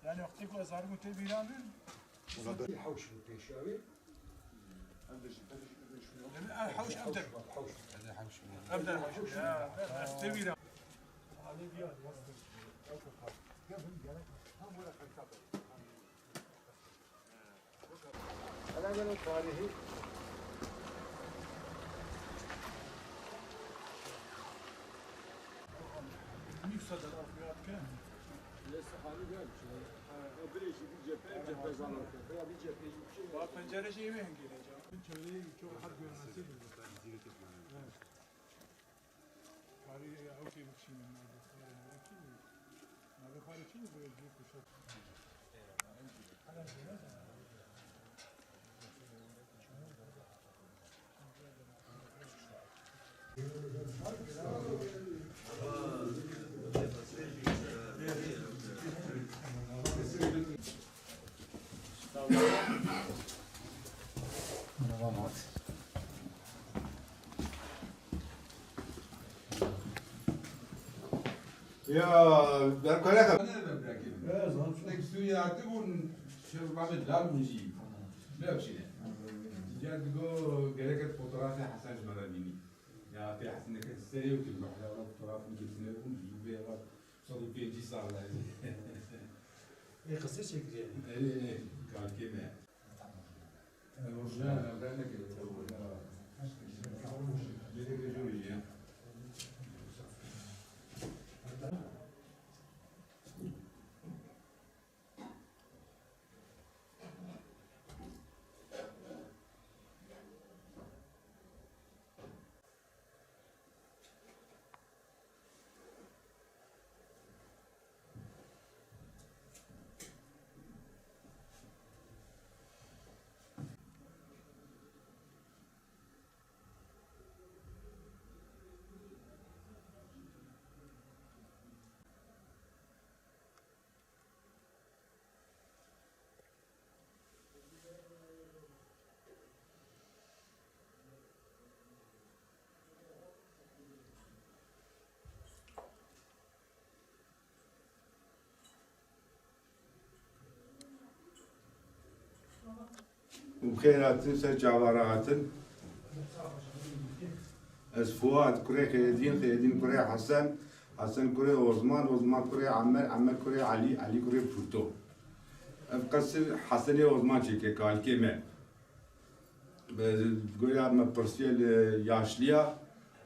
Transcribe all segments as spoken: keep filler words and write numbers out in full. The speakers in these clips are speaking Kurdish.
Yani wextê ku ez zarok tê bîra min. Hewş pêşiya wê. Ev hewş, ev der. Ev der hewş. Ya, ev tê bîra. Hele gel o tarihi. Nîv sed e, ev xuya dike. Lê se halî gel. Ha, o birê jî bir cephe, cephe zana. Veya bir cephe jî bir şey. Bak, pencere jî eve hengê ne ca. Çevreyi çok rahat görmesi. Evet. Karî ew kê bikişînin navê xwarê navê kî bû? Navê xwarê kî bû? Bi cî kuşat. Ya, berkare xwe. Tek Sûriye hatibûn, şev Mehmet Lal bûn jî. Ne bişîne. Dîcar digo gerek et fotoğrafê Hesen ji me re bînî. Ya, pê Hesen neke serê û kirme. Ya, fotoğrafını getirine bûn, jî bê, ya, sed û pêncî sal. Ê, qesê çekiriye. Ê, ê, kalkê me. Û xêr hatin, ser çava re hatin. Ez Fuad kurê Xêredîn, Xêredîn kurê Hesen, Hesen kurê Ozman, Ozman kurê Emer, Emer kurê Elî, Elî kurê Pûto. Ev qesir Hesenê Ozman çêke, kalikê me. Bi goya me pirsiye li yaşliya,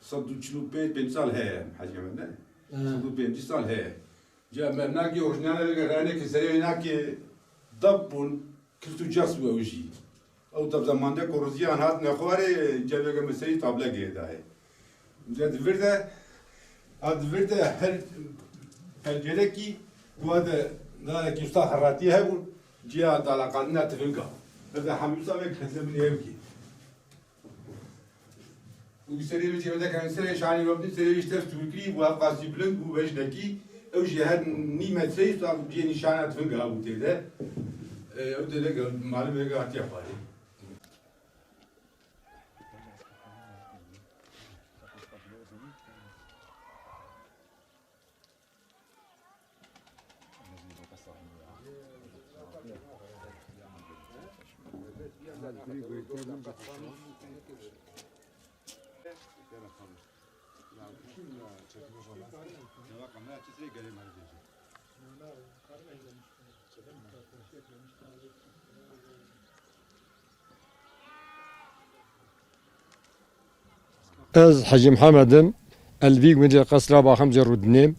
sed û çil û pênc, pênc sal heye, Hecî Emed ne? He. Sed û pêncî sal heye. Ca me nakê orijinal vege rene ki serê wê nakê dab bûn, kilt û ces bû ew jî. Ew dab zemande ku riziyan hatine xwarê, ca vege me serî table girê dayê. Ca di vir de, a di vir de her pencerekî ku de darekî usta xeratiyê hebûn, ciya dalaqandina tifinga. Ev de hemî usta vek heze min ev ki. Û serê vê cêvede ke serê şanî webdî, serê vê ji ters tûrkirî bû, ev qasî bilind bû, vejnekî, ew jî her nî metreyî, sax cihê nîşana tifinga bû tê de. E, ew tê de ge-, malê vê hatiye xwarê. Ez Hecî Mihemed im, ez li vî gundê qesra Baximcê rûdinêm.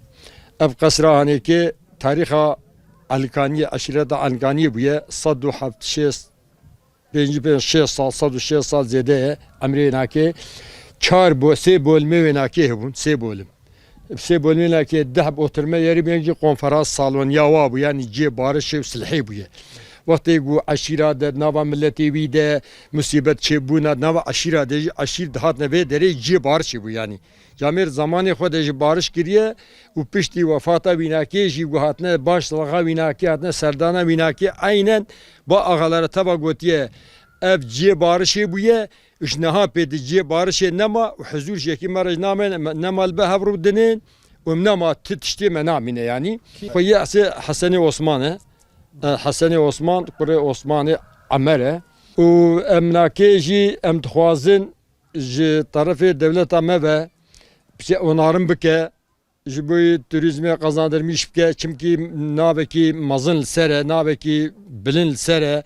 Ev qesra hanêkê tarîxa Elkaniyê, eşîreta Elkaniyê bûye, sed û heft şêst, pêncî pênc şêst sal, sed û şêst sal zêde ye emrê wênakê. Çar bo-, sê bolimê wênakê hebûn, sê bolim. Sê bolimê wênakê deh bi oturma yerî bêncî konferans salon ya wa bû, yanî cihê barişê û silhê bûye. Wextê ku eşîra de, nava miletê wî de musîbet çêbûna, nava eşîra de jî eşîr dihatine vê derê cihê barişê bû yanî. Camêr zamanê xwe de jî bariş kiriye û piştî wefata wînakê jî ku hatine baş zilxa wînakê, hatine serdana wînakê, eynen ba axalara teva gotiye, Ev ciyê barişê bûye, ji niha pê di ciyê barişê nema û hizûr jekî me re ji namê nema li be hev rû dinên û nema ti tiştê me namîne yanî. Xwe yê Hese-, Hesenê Osman e. E, Hesenê Osman, kurê Osmanê Emer e. Û em nakê jî em dixwazin ji terefê dewleta me ve piçe onarim bike, ji bo turîzmê qazandirmîş bike, çimkî navekî mezin li ser e, navekî bilind li ser e,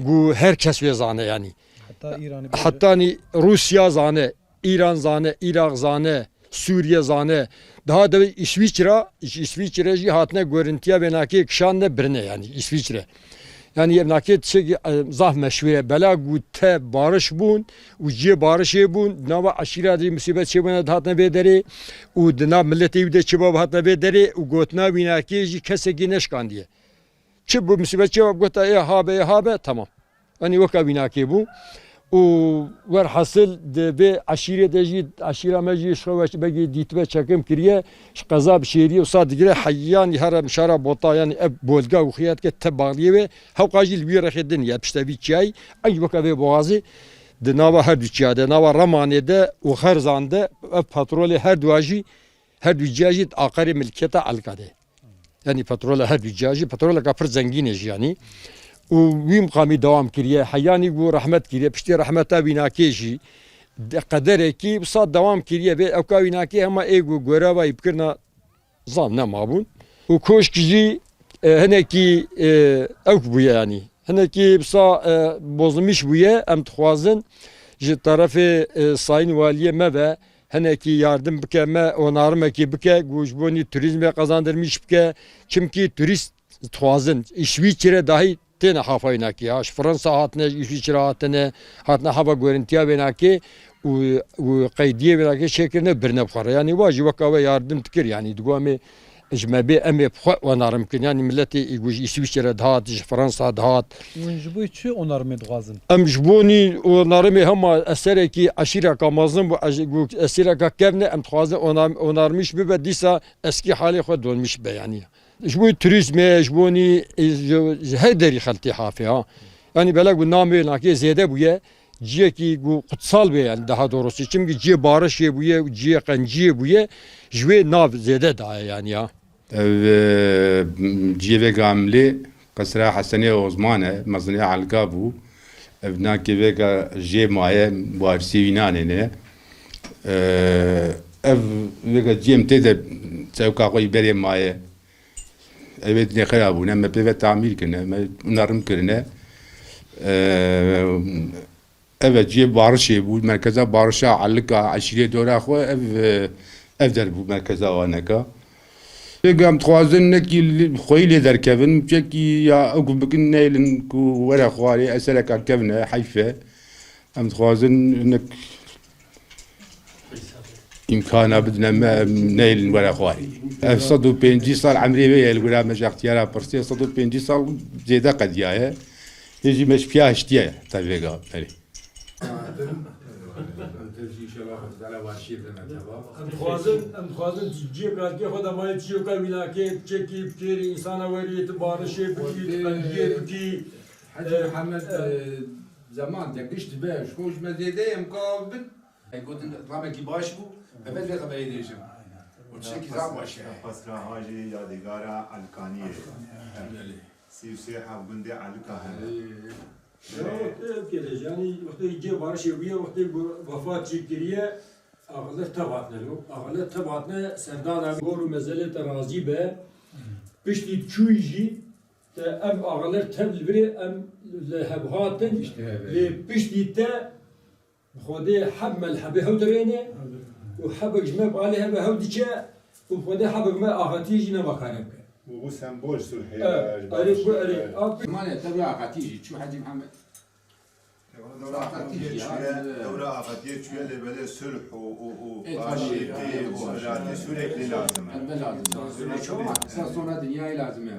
ku her kes wê zane yanî. Heta Îranî bêje. Hetanî Rûsya zane, Îran zane, Îraq zane, Sûriye zane. Daha de Îsvîçra, ji Îsvîçre jî hatine gorintiya vênakê kişandine birine yanî Îsvîçre. Yanî ev nakê tiştekî, e, zaf meşhûr e. Bela ku te bariş bûn û ciyê barişê bûn, nava eşîra de musîbet çêbûne dihatine vê derê û di nav miletê wî de çêbû hatine vê derê û gotina wî nakê jî kesekî neşkandiye. Çi bû musîbet çêbû gota ê habe, ê habe, temam. Yanî weka wî nakê bû. Û werhasil di vê eşîrê de jî, eşîra me jî ji xwe weş-, begî dîtibe çekim kiriye, ji qeza bi şêrî wisa digire, heyanî here mişara bota, yanî ev bolga û xiyat ke te baxliyê wê, hewqa jî li wî rexê din ye, pişte vî çiyayî, eyn weke vê boğazê, di nava her du çiya de, nava Remanê de û Xerzan de, ev petrolê her dua jî, her du ciya jî di aqerê milkiyeta Elka de. Yanî petrola her du ciya jî, petroleka pir zengîn e jî yanî. Û wî miqamî dewam kiriye. Heyanî ku rehmet kiriye, piştî rehmeta wînakê jî de qederekî wisa dewam kiriye. Vê ewka wînakê hema ê ku goreva wî bikirina zaf nemabûn. Û koşk jî, e, hinekî, e, ewk bûye yanî. Hinekî wisa, e, bozulmîş bûye. Em dixwazin ji terefê, e, Sayîn Waliyê me ve hinekî yardim bike me, onarimekî bike, ku ji bo nî turîzmê qezandirmîş bike. Çimkî turîst dixwazin, Îsvîçre dahî têne hafa wînakê ya. Ji Fransa hatine, ji Îsvîçre hatine, hatine hava gorintiya wênakê û, û qeydiyê wênakê çêkirine birine bi xwe re. Yanî wa jî weka we yardim dikir, yanî digo em ê ji me bê em ê bi xwe onarim bikin. Yanî miletê ê ku ji Îsvîçre dihat, ji Fransa dihat. Hûn ji bo çi onarimê dixwazin? Em ji bo nî onarimê hema eserekî eşîreka mezin bû, ez-, ku esereka kevn e, em dixwazin onar-, onarmîş bibe, dîsa eskî halê xwe donmîş bibe yanî. Ji bo turîzmê, ji bo nî, e, ji, ji her derî xeltê hafê ha. Yanî belek bi namê nakê zêde bûye, ciyekî ku qutsal bê yanî daha doğrusu. Çimkî ciyê barişê bûye, ciyê qenciyê bûye, ji wê nav zêde daye yanî ya. Ev, e, ciyê vêga em lê Qesra Hesenê Ozman e, mezinê Elka bû. Ev nakê vêga jê maye, warisê wî nanê ne. E, ev vêga ciyê em tê de sewka xwe yî berê maye. Ev ê dinê xera bûne, me pê ve tamîr kirine, me onarim kirine. E, Ev e cihê barişê bû, merkeza barişa Elika, eşîrê dora xwe, ev, e, ev der bû merkeza waneka. Vêga em dixwazin nekî li, xweyî lê derkevin, çekî ya ew ku bikin neyilin ku were xwarê, esereka kevn e, heyf e. Em dixwazin nek îmkana bidine me, em neyilin were xwarê. Ev sed û pêncî sal emrê wê ye, li gora me ji extiyara pirsê, sed û pêncî sal zêde qediyaye. Hê jî me ji piya hiştiye te vêga berê. Em tev jî înşallah Xwedê Teala warşî bidin teva. Em dixwazin, em dixwazin ciyê katkê xwe de mayê çiyoka wînakê, çekî, kêrî, însana werî, tu barişê bikî, tu qenciyê bikî. Hecî Mihemed, e, zeman de giş dibe, ji xwe ji me zêde em ka bin. Ey gotin, ramekî baş bû, me vê xeberê dêjim. Û tiştekî zaf baş e. Qesra Hacî yadîgara Elkaniyê. Belê. Sî û sê heb gundê Elika hene. Ee, ya wextê ev kêlêj, yanî wextê cê barişê bûye, wextê ku vefat jî kiriye, axirler tev hatine lo. Axirler tev hatine serdana gor û mezelê te razî be. Piştî çûyî jî te ev axirler tev li virê em li hev hatin. Lê piştî te Bi Xwedê heb me li hebê hew dirêne û hebek ji me bi alî hebe hew diçe û bi Xwedê hebek me axetiyê jî nema kare bike. Û bû sembol sulhê. Evet, erê, bû, erê. Mane tevra axetiyê jî çû Hecî Mihemed. Tevra axetiyê çûye, tevra axetiyê çûye lê belê sulh û, û, û, e, tabii, aşîtî û miratî sürekli lazim e. Elbet lazim. Esas sonra dünyayı lazim e.